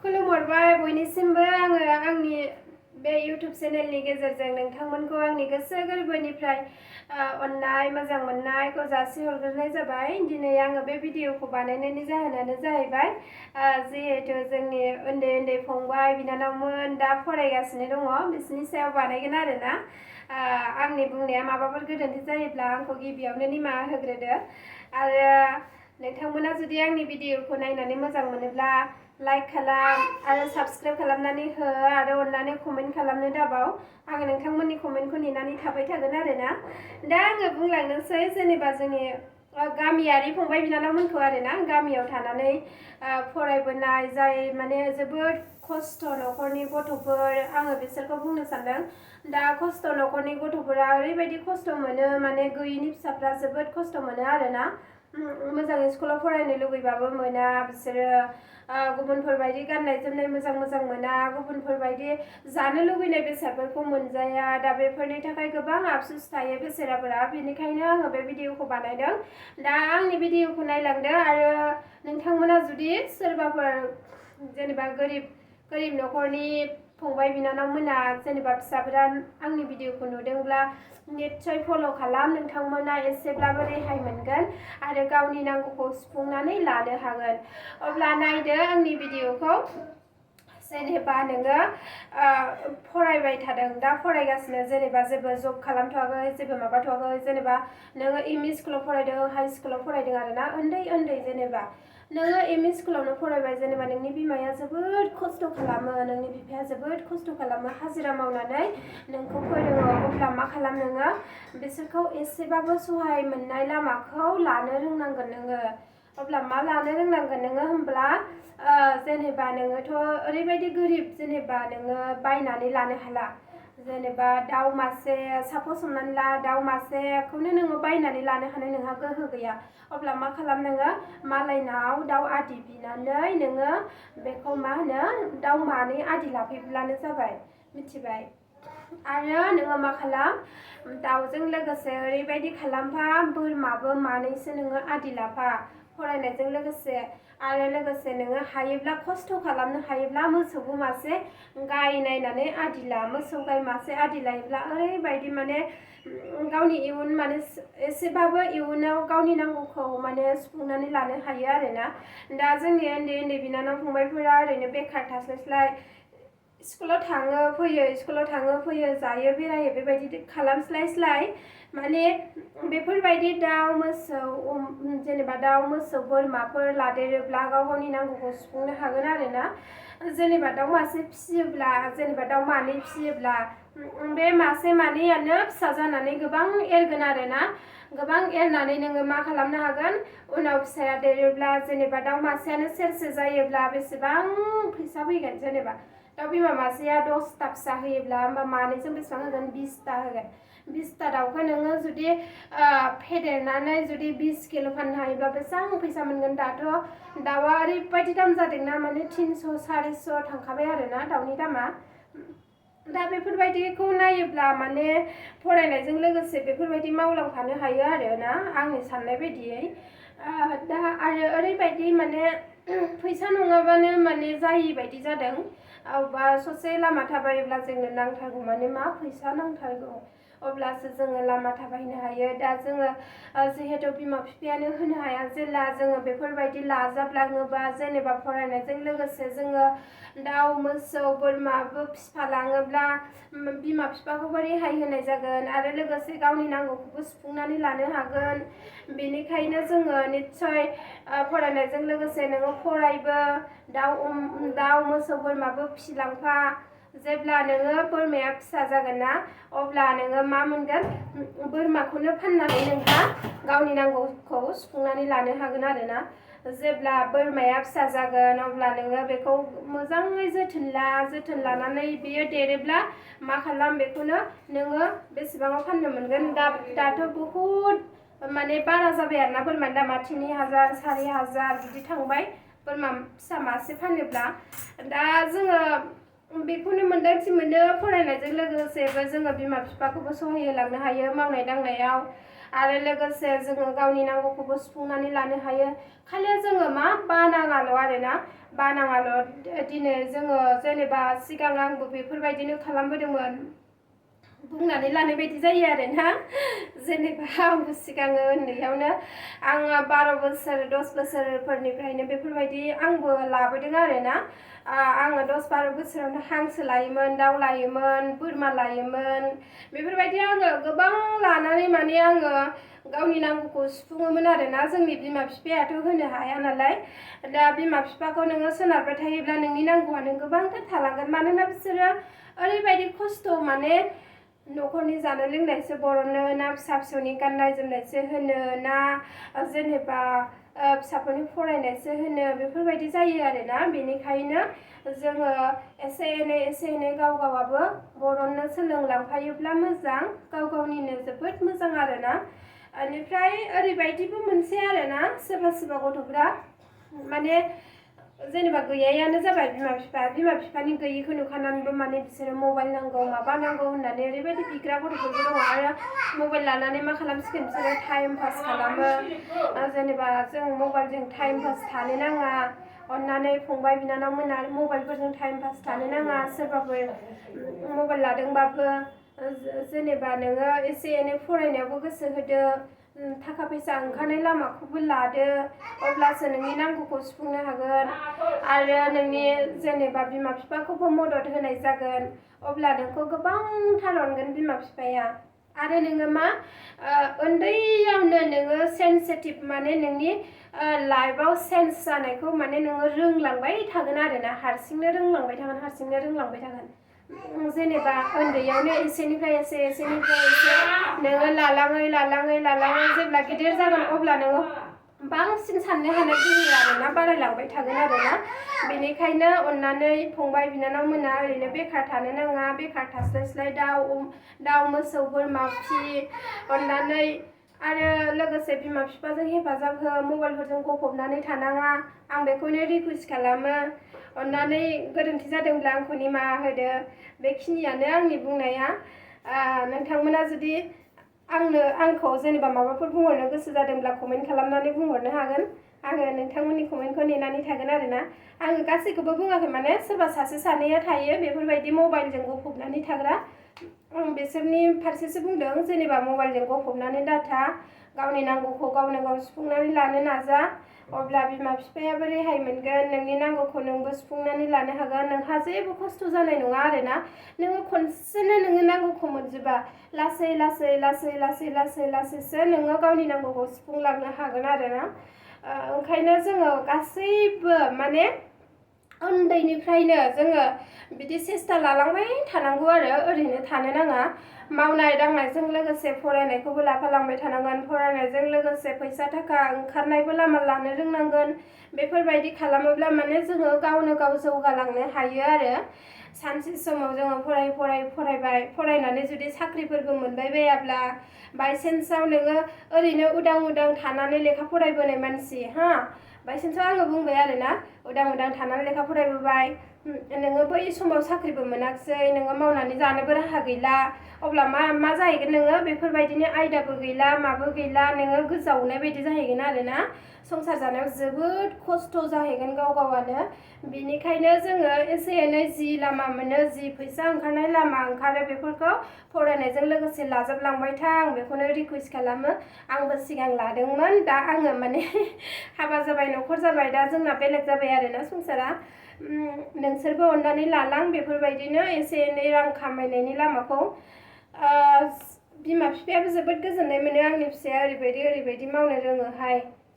खुलुमहरबाय बयनिसिमबो आङो आंनि बे YouTube चेनेलनि गेजेरजों नोंथांमोनखौ आंनि गोसो गोरबोनिफ्राय अननाय मोजां मोननायखौ जासिहरग्रोनाय जाबाय। दिनै आङो बे भिडिअखौ बानायनायनि जाहोनानो जाहैबाय जिहेतु जोंनि उन्दै उन्दै फंबाय बिनानावमोन दा फरायगासिनो दङ बिसोरनि सायाव बानायगोन आरोना। आंनि बुंनाया माबाफोर गोरोन्थि जायोब्ला आंखौ गिबियावनो निमाहा होग्रोदो। आरो नोंथांमोना जुदि आंनि भिडिअखौ नायनानै मोजां मोनोब्ला लाइक खालाम आरो साबस्क्राइब खालामनानै हो आरो अननानै कमेन्ट खालामनो दाबाव। आङो नोंथांमोननि कमेन्टखौ नेनानै थाबाय थागोन आरोना। दा आङो बुंलांनोसै जेनेबा जोंनि गामियारि फंबाय बिनानावमोनखौ आरोना गामियाव थानानै फरायबोनाय जाय माने जोबोद खस्थ' न'खरनि गथ'फोर आङो बिसोरखौ बुंनो सानदों। दा खस्थ' न'खरनि गथ'फोरा ओरैबायदि खस्थ' मोनो माने गैयिनि फिसाफ्रा जोबोद खस्थ' मोनो आरोना। मोजां स्कुलाव फरायनो लुगैबाबो मोना बिसोरो गुबुनफोरबायदि गाननाय जोमनाय मोजां मोजां मोना गुबुनफोरबायदि जानो लुगैनाय बेसादफोरखौ मोनजाया। दा बेफोरनि थाखाय गोबां आफसुस थायो बेसेराफोरा। बेनिखायनो आङो बे भिडिअखौ बानायदों। दा आंनि भिडिअखौ नायलांदो आरो नोंथांमोना जुदि सोरबाफोर जेनेबा गोरिब न'खरनि फंबाय बिनानावमोना जेनेबा फिसाफोरा आंनि भिडिअखौ नुदोंब्ला निस्सय फल' खालाम। नोंथांमोना एसेब्लाबो रेहाय मोनगोन आरो गावनि नांगौखौ सुफुंनानै लानो हागोन। अब्ला नायदो आंनि भिडिअखौ। जेनेबा नोङो फरायबाय थादों दा फरायगासिनो जेनेबा जेबो जब खालामथ'वाखै जेबो माबाथ'वाखै जेनेबा नोङो एमइ स्कुलाव फरायदों हाइ स्कुलाव फरायदों आरोना उन्दै जेनेबा नोङो एमइ स्कुलावनो फरायबाय जेनेबा नोंनि बिमाया जोबोद खस्थ' खालामो नोंनि बिफाया जोबोद खस्थ' खालामो हाजिरा मावनानै नोंखौ फोरोङो। अब्ला मा खालाम नोङो बिसोरखौ एसेबाबो सहाय मोननाय लामाखौ लानो रोंनांगोन नोङो। अब्ला मा लानो रोंनांगोन नोङो होमब्ला जेनेबा नोङोथ' ओरैबायदि गोरिब जेनेबा नोङो बायनानै लानो हाला। जेनेबा दाउ मासे सापस हमनानै ला दाउ मासेखौनो नोङो बायनानै लानो हानाय नोंहा गोहो गैया। अब्ला मा खालाम नोङो मालायनाव दाउ आदि बिनानै नोङो बेखौ मा होनो दाउ मानै आदि लाफैब्लानो जाबाय मिथिबाय। आरो नोङो मा खालाम दाउजों लोगोसे ओरैबायदि खालामफा बोरमाबो मानैसो नोङो आदि लाफा फरायनायजों लोगोसे। आरो लोगोसे नोङो हायोब्ला खस्थ' खालामनो हायोब्ला मोसौबो मासे गाय नायनानै आदि ला। मोसौ गाय मासे आदि लायोब्ला ओरैबायदि माने गावनि इयुन माने एसेबाबो इयुनाव गावनि नांगौखौ माने सुफुंनानै लानो हायो आरोना। दा जोंनि उन्दै बिनानाव फंबायफोरा ओरैनो बेखार थास्लायस्लाय स्कुलाव थाङो फैयो जायो बेरायो बेबायदि खालामस्लायस्लाय माने बेफोरबायदि दाउ मोसौ जेनेबा दाउ मोसौ बोरमाफोर लादेरोब्ला गाव गावनि नांगौखौ सुफुंनो हागोन आरोना। जेनेबा दाउ मासे फिसियोब्ला जेनेबा दाउ मानै फिसियोब्ला बे मासे मानैयानो फिसा जानानै गोबां एरगोन आरोना। गोबां एरनानै नोङो मा खालामनो हागोन उनाव फिसाया देरोब्ला जेनेबा दाउ मासेयानो सेरसे जायोब्ला बेसेबां फैसा फैगोन। जेनेबा दाउ बिमा मासेया 10टा फिसा होयोब्ला होमबा मानैजों बेसेबां होगोन 20टा होगोन। 20टा दाउखौ नोङो जुदि फेदेरनानै जुदि 20 किल' फाननो हायोब्ला बेसेबां फैसा मोनगोन। दाथ' दाउआ ओरैबायदि दाम जादोंना माने 300 400 थांखाबाय आरोना दाउनि दामा। दा बेफोरबायदिखौ नायोब्ला माने फरायनायजों लोगोसे बेफोरबायदि मावलांफानो हायो आरोना आंनि साननाय बायदियै। दा आरो ओरैबायदि माने फैसा नङाबानो माने जायि बायदि जादों। अबेबा ससे लामा थाबायोब्ला जोंनो नांथारगौ माने मा फैसा नांथारगौ अब्लासो जोङो लामा थाबायनो हायो। दा जोङो जिहेतु बिमा बिफायानो होनो हाया जेला जोङो बेफोरबायदि लाजाबलाङोबा जेनेबा फरायनायजों लोगोसे जोङो दाउ मोसौ बोरमाबो फिफालाङोब्ला बिमा बिफाखौबो रेहाय होनाय जागोन आरो लोगोसे गावनि नांगौखौबो सुफुंनानै लानो हागोन। बेनिखायनो जोङो निस्सय फरायनायजों लोगोसे नोङो फरायबो दाउ मोसौ बोरमाबो फिसिलांफा। जेब्ला नोङो बोरमाया फिसा जागोन ना अब्ला नोङो मा मोनगोन बोरमाखौनो फाननानै नोंहा गावनि नांगौखौ सुफुंनानै लानो हागोन आरोना। जेब्ला बोरमाया फिसा जागोन अब्ला नोङो बेखौ मोजाङै जोथोन लानानै बियो देरोब्ला मा खालाम बेखौनो नोङो बेसेबाङाव फाननो मोनगोन। दाथ' बहुद माने बारा जाबाय आरोना बोरमानि दामा 3000 4000 बिदि थांबाय बोरमा फिसा मासे फानोब्ला। दा जोङो बेखौनो मोन्दांथि मोनो फरायनायजों लोगोसेबो जोङो बिमा बिफाखौबो सहाय होलांनो हायो मावनाय दांनायाव आरो लोगोसे जोङो गावनि नांगौखौबो सुफुंनानै लानो हायो। खालि जोङो मा बानाङाल' आरोना बानाङाल' दिनै जोङो जेनेबा सिगां आंबो बेफोरबायदिनो खालामबोदोंमोन बुंनानै लानाय बायदि जायो आरोना जेनेबा आंबो सिगाङो उन्दैयावनो आङो 12 बोसोर 10 बोसोरफोरनिफ्रायनो बेफोरबायदि आंबो लाबोदों आरोना आङो 10-12 बोसोरावनो हांसो लायोमोन दाउ लायोमोन बोरमा लायोमोन बेफोरबायदि आङो गोबां लानानै माने आङो गावनि नांगौखौ सुफुङोमोन आरोना जोंनि बिमा बिफायाथ' होनो हाया नालाय दा बिमा बिफाखौ नोङो सोनारबाय थायोब्ला नोंनि नांगौआनो गोबांथार थालांगोन मानोना बिसोरो ओरैबायदि खस्थ' माने न'खरनि जानाय लोंनायसो बरनो ना फिसा फिसौनि गाननाय जोमनायसो होनो ना जेनेबा फिसाफोरनि फरायनायसो होनो बेफोरबायदि जायो आरोना बेनिखायनो जोङो एसे एनै गाव गावाबो बरननो सोलोंलांफायोब्ला मोजां गाव गावनिनो जोबोद मोजां आरोना बेनिफ्राय ओरैबायदिबो मोनसे आरोना सोरबा गथ'फ्रा माने जेनेबा गैयायानो जाबाय बिमा बिफानि गैयिखौ नुखानानैबो माने बिसोरो मबाइल नांगौ माबा नांगौ होननानै ओरैबायदि बिग्रा गथ'फोरबो दङ आरो मबाइल लानानै मा खालामसिगोन बिसोरो टाइम पास खालामो जेनेबा जों मबाइलजों टाइम पास थानो नाङा अन्नानै फंबाय बिनानाव मोना मबाइलफोरजों टाइम पास थानो नाङा सोरबाफोर मबाइल लादोंबाबो जेनेबा नोङो एसे एनै फरायनायावबो गोसो होदो थाखा फैसा ओंखारनाय लामाखौबो लादो अब्लासो नोंनि नांगौखौ सुफुंनो हागोन आरो नोंनि जेनेबा बिमा बिफाखौबो मदद होनाय जागोन अब्ला नोंखौ गोबांथार अनगोन बिमा बिफाया आरो नोङो मा उन्दैयावनो नोङो सेन्सिटिभ माने नोंनि लाइफआव सेन्स जानायखौ माने नोङो रोंलांबाय थागोन आरोना हारसिंनो रोंलांबाय थागोन जेनेबा उन्दैयावनो एसेनिफ्राय एसे नोङो लालाङै जेब्ला गिदिर जागोन अब्ला नोङो बांसिन साननो हानाय गोहोआ आरोना बारायलांबाय थागोन आरोना बेनिखायनो अन्नानै फंबाय बिनानाव मोना ओरैनो बेखार थानो नाङा बेखार थास्लायस्लाय दाउ मोसौ बोरमा फि अन्नानै आरो लोगोसे बिमा बिफाजों हेफाजाब हो मबाइलफोरजों गफबनानै थानाङा आं बेखौनो रिकुवेस्ट खालामो अन्नानै गोरोन्थि जादोंब्ला आंखौ निमाहा होदो बेखिनियानो आंनि बुंनाया नोंथांमोना जुदि आंखौ जेनेबा माबाफोर बुंहरनो गोसो जादोंब्ला कमेन्ट खालामनानै बुंहरनो हागोन आङो नोंथांमोननि कमेन्टखौ नेनानै थागोन आरोना आङो गासैखौबो बुङाखै माने सोरबा सासे सानैया थायो बेफोरबायदि मबाइलजों गफबनानै थाग्रा आं बिसोरनि फारसेसो बुंदों जेनेबा मबाइलजों गफबनानै दाथा गावनि नांगौखौ गावनो गाव सुफुंनानै लानो नाजा अब्ला बिमा बिफायाबो रेहाय मोनगोन नोंनि नांगौखौ नोंबो सुफुंनानै लानो हागोन नोंहा जेबो खस्थ' जानाय नङा आरोना नोङो खनसेनो नोङो नांगौखौ मोनजोबा लासैसो नोङो गावनि नांगौखौ सुफुंलांनो हागोन आरोना ओंखायनो जोङो गासैबो माने उन्दैनिफ्रायनो जोङो बिदि सेस्था लालांबाय थानांगौ आरो ओरैनो थानो नाङा मावनाय दांनायजों लोगोसे फरायनायखौबो लाफालांबाय थानांगोन फरायनायजों लोगोसे फैसा थाखा ओंखारनायबो लामा लानो रोंनांगोन बेफोरबायदि खालामोब्ला माने जोङो गावनो गाव जौगालांनो हायो आरो सानसे समाव जोङो फरायबाय फरायनानै जुदि साख्रिफोरबो मोनबाय बायाब्ला बायसेन्सआव नोङो ओरैनो उदां थानानै लेखा फरायबोनाय मानसि बायसेन्सआव आङो बुंबाय आरोना उदां थानानै लेखा फरायबोबाय नोङो बै समाव साख्रिबो मोनाखिसै नोङो मावनानै जानोबो राहा गैला अब्ला मा जाहैगोन नोङो बेफोरबायदिनो आयदाबो गैला माबो गैला नोङो गोजावनाय बायदि जाहैगोन आरोना संसार जानायाव जोबोद खस्थ' जाहैगोन गावानो बिनिखायनो जोङो एसे एनै जि लामा मोनो जि फैसा ओंखारनाय लामा ओंखारो बेफोरखौ फरायनायजों लोगोसे लाजाबलांबाय था आं बेखौनो रिकुवेस्ट खालामो आंबो सिगां लादोंमोन दा आङो माने हाबा जाबाय न'खर जाबाय दा जोंना बेलेग जाबाय आरोना संसारा नोंसोरबो अननानै लालां बेफोरबायदिनो एसे एनै रां खामायनायनि लामाखौ बिमा बिफायाबो जोबोद गोजोननाय मोनो आंनि फिसाया ओरैबायदि मावनो रोङोहाय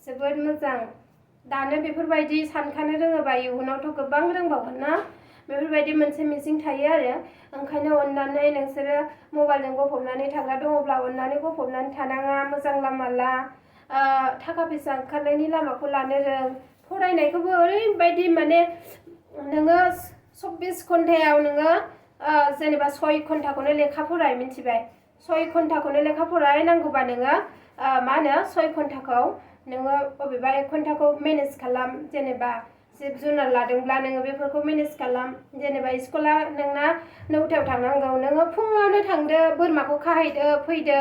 जोबोद मोजां दानो बेफोरबायदि सानखानो रोङोबा इयुनावथ' गोबां रोंबावगोन ना बेफोरबायदि मोनसे मिजिं थायो आरो ओंखायनो अननानै नोंसोरो मबाइलजों गफबनानै थाग्रा दङब्ला अननानै गफबनानै थानाङा मोजां लामा ला थाखा फैसा ओंखारनायनि लामाखौ लानो रों फरायनायखौबो ओरैबायदि माने नोङो 24 घन्टायाव नोङो जेनेबा 6 घन्टाखौनो लेखा फराय मिथिबाय 6 घन्टाखौनो लेखा फराय नांगौबा नोङो 6 घन्टाखौ नोङो बबेबा 1 घन्टाखौ मेनेज खालाम जेनेबा जिब जुनार लादोंब्ला नोङो बेफोरखौ मेनेज खालाम जेनेबा स्कुला नोंना 9टायाव थांनांगौ नोङो फुङावनो थांदो बोरमाखौ खाहैदो फैदो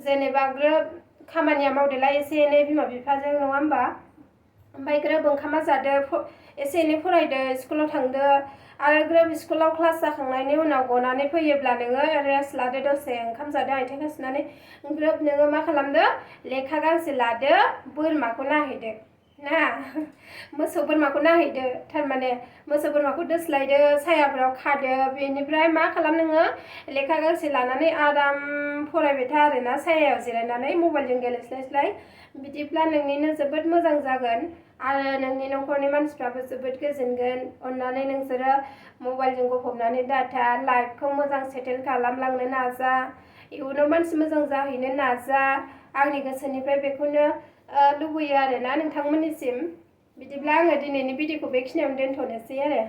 जेनेबा ग्रोब खामानिया मावदोलाय एसे एनै बिमा बिफाजों नङा होमबा ओमफ्राय ग्रोब ओंखामा जादो एसे एनै फरायदो स्कुलाव थांदो आरो ग्रोब स्कुलाव क्लास जाखांनायनि उनाव गनानै फैयोब्ला नोङो रेस्ट लादो दसे ओंखाम जादो आथिं सुनानै ग्रोब नोङो मा खालामदो लेखा गांसे लादो बोरमाखौ नायहैदो ना मोसौ बोरमाखौ नायहैदो थारमाने मोसौ बोरमाखौ दोस्लायदो सायाफ्राव खादो बेनिफ्राय मा खालाम नोङो लेखा गांसे लानानै आराम फरायबाय था आरोना सायायाव जिरायनानै मबाइलजों गेलेस्लायस्लाय बिदिब्ला नोंनिनो जोबोद मोजां जागोन आरो नोंनि न'खरनि मानसिफ्राबो जोबोद गोजोनगोन अननानै नोंसोरो मबाइलजों गफबनानै दाथा लाइफखौ मोजां सेटेल खालामलांनो नाजा इयुनाव मानसि मोजां जाहैनो नाजा आंनि गोसोनिफ्राय बेखौनो लुबैयो आरोना नोंथांमोननिसिम बिदिब्ला आङो दिनैनि भिडिअखौ बेखिनियावनो दोनथ'नोसै आरो